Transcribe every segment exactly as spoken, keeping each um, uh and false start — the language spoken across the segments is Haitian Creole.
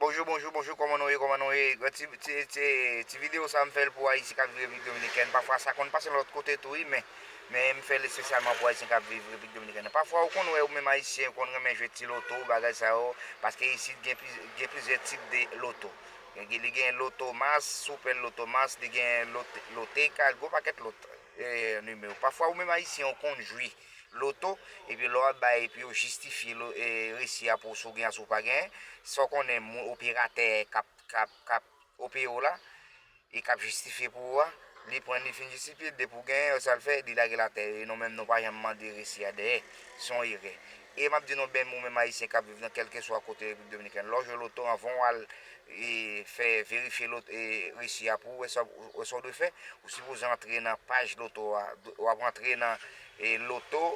Bonjou, bonjou, bonjou, kòman nou ye, kòman nou ye? Ti, ti, ti, ti videyo sa a m fè l pou Ayisyen k ap viv Repiblik Dominikèn. Pafwa sa konn pase lòt kote tou, wi, men, men m fè l espesyalman pou Ayisyen k ap viv Repiblik Dominikèn. Pafwa ou konn wè ou menm Ayisyen ou konn renmen jwe ti loto, bagay sa yo, paske isit gen pliz-, gen plizyè tip de loto. Gen, gen, li gen loto mas, si w pè loto mas, li gen lote, lote kal, gwo pakèt lòt, e, nimewo. Pafwa ou menm Ayisyen ou konn jwe loto, epi lè w ap bay, epi yo jistifye lo-, e, resi a pou w si w gen a si w pa gen. Sa w konnen, moun operatè k ap, k ap, k ap opeye w la, e k ap jistifye pou ou a, li pran, li fin jistifye, depi w genyen, sa l fè, li lage l atè, e nou menm nou pa janm mande resi a dèyè, se yon erè. E m ap di nou, menm ou menm Ayisyen k ap viv nan kèlkeswa kote Repiblik Dominikèn, lè w jwe loto, anvan w al, e, fè verifye lot-, e, resi a pou w wè sa, wè sa w dwe fè, ou sipoze antre nan paj loto a, w ap antre nan, e, loto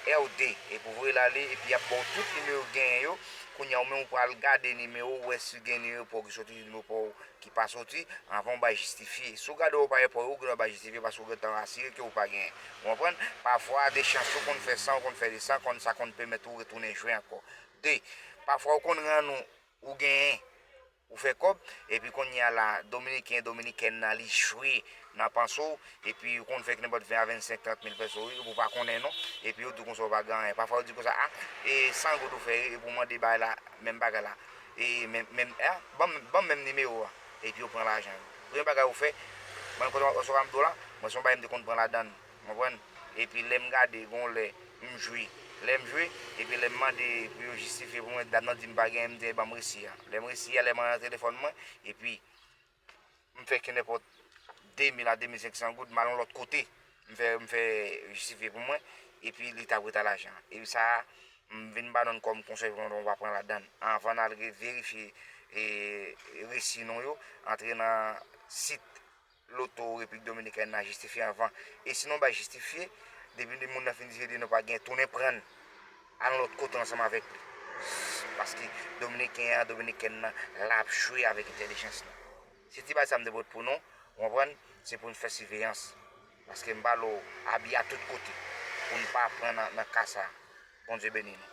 R D, epi w voye l ale, epi y ap ba w tout nimewo w genyen yo. Kounye a, ou menm ou pral gade nimewo, w wè si gen nimewo pa w ki soti, nimewo pa w ki pa soti, anvan w bay jistifye. Si w gade w pa gen pa w, ou gen dwa bay jistifye paske w gentan asire ke w pa genyen. Ou konprann? Pafwa, de chans, ou konn fè san, ou konn fè de san, konn sa konn pèmèt ou retounen jwe ankò. De, pafwa, ou konn rann ou, ou genyen, ou fè kòb, epi kounye a la, Dominiken, Dominikèn nan, li chwe nan panse w, epi ou konn fè k nenpòt ven a vennsenk, trant mil peso, wi, ou pa konnen non, epi yo di w konsa ou pa gen anyen. Pafwa, yo di konsa, a, e san goud ou fè, epi ou mande bagay la, menm bagay la, e menm, menm, a, ban m, ban m menm nimewo a, epi yo pran lajan yo. Premye bagay ou fè, mwen, kote w ap di w la, mwen, se yon bagay m te konn pran ladan l, ou konprann? Epi lè m gade, gon lè, m jwe. Lè m jwe, epi lè m mande pou yo jistifye pou mwen, dam nan di m pa genyen, m di, "Ban m resi a." Lè m resi a, lè m rann nan telefòn mwen, epi m fè ke nenpòt de mil a de mil senk san goud, m al yon lòt kote, m fè, m fè jistifye pou mwen, epi li t ap reta lajan. Epi sa a, m vin ba nou l kòm konsèy pou nou pa pran ladan l. Anvan n al re-, verifye, e, resi nou yo, antre nan sit loto Repiblik Dominikèn nan jistifye anvan. E si nou bay jistifye, depi moun nan fin di nou pa gen, tounen pran l. Al yon lòt kote ansanm avèk li. Paske Dominiken an, Dominikèn nan, l ap jwe avèk entèlijans nou. Se ti bagay sa m te pote pou nou, ou konprann? Se pou n fè siveyans. Paske m pale w, abi a tout kote. Pou n pa pran nan, nan ka sa. Bondye beni nou.